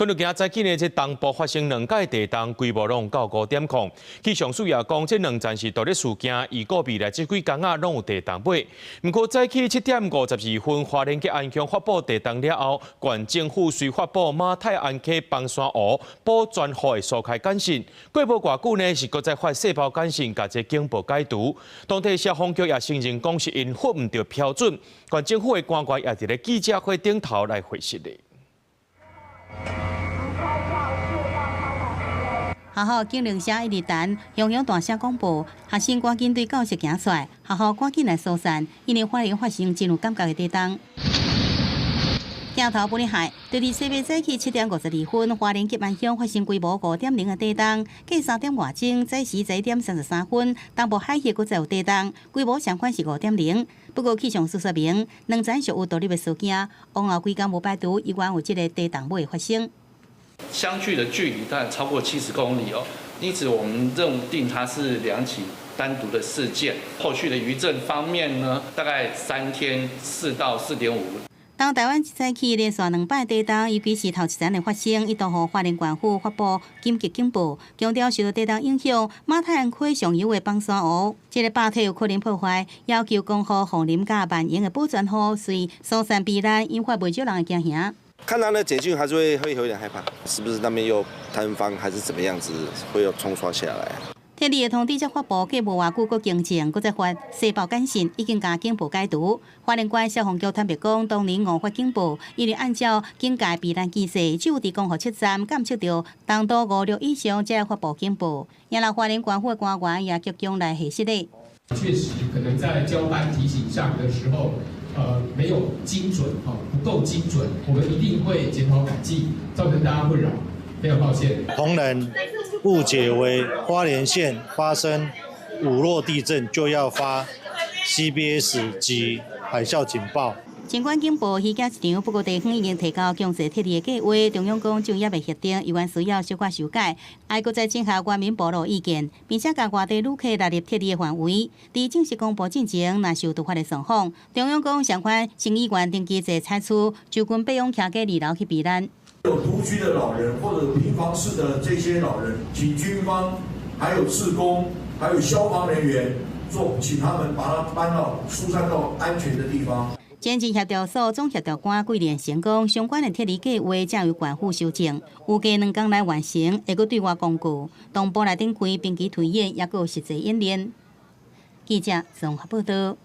根據今仔早起呢，這東部發生兩擺地動，規模攏到5.0。氣象署也講，這兩層是獨立事件，預估未來這幾工仔攏有地動尾。毋過早起7點52分，花蓮吉安鄉發布地動了後，縣政府隨發布馬太鞍溪枋山湖保全戶的疏開簡訊。過無偌久呢，是閣再發細胞簡訊，共這警報解除。當地消防局也承認講是因符毋著標準。縣政府的官員也佇咧記者會頂頭來回釋的。學校警鈴聲一直彈，響響大聲廣播，學生趕緊對教室行出來，學校趕緊來疏散，因為花蓮發生真有感覺的地動。鏡頭玻璃海，對佇西早起7點52分，花蓮吉安鄉發生規模5.0的地動，過3點外鐘，早時1點33分，東部海域閣再有地動，規模相款是5.0。不過氣象署說明，兩層屬有獨立的事件，往後幾工無排除依然有這个地動尾發生。相距的距離大概超過70公里哦，因此我們認定它是兩起單獨的事件。後續的餘震方面呢，大概3天4到4.5。當台灣早起連續兩擺地動，尤其是頭一層的發生，一度予花蓮縣府發布緊急警報，強調受到地動影響，馬太鞍溪上游的枋山湖這个壩體有可能破壞，要求江戶、鳳林佮萬榮的保全戶隨疏散避難，引發袂少人的驚嚇。看到那簡訊還是會有點害怕，是不是那邊又坍方還是怎麼樣子，會有沖刷下來？撤離的通知才發布，過無偌久，閣更正，閣再發細胞簡訊，已經共警報解除。花蓮縣消防局坦白講，當年誤發警報，因為按照警戒避難機制，只有佇光復七站監測著東度五六以上，才會發布警報。也若花蓮縣府的官員也急強來核實咧。確實可能在交班提醒上的時候，沒有精準，不夠精準，我們一定會檢討改進，造成大家困擾，非常抱歉。同仁誤解為花蓮縣發生5弱地震就要發 CBS 級海嘯警報。儘管警報虛驚一場，不過地方已經提交強制撤離的計劃，中央講政也未核定，猶原需要小可修改，愛閣再整合原民部落意見，並且共外地旅客納入撤離的範圍。佇正式公布進前，若是有突發的狀況，中央講相關縣議員登記制採取就近備用徛過二樓去避難。有獨居的老人或者平房式的這些老人，請軍方、還有志工、還有消防人員做，請他們把他搬到疏散到安全的地方。前進協調所總協調官桂連成講，相關的撤離計劃正由縣府修正，預計2工內完成，會閣對外公告。東部來頂開兵棋推演，抑閣有實際演練。記者綜合報道。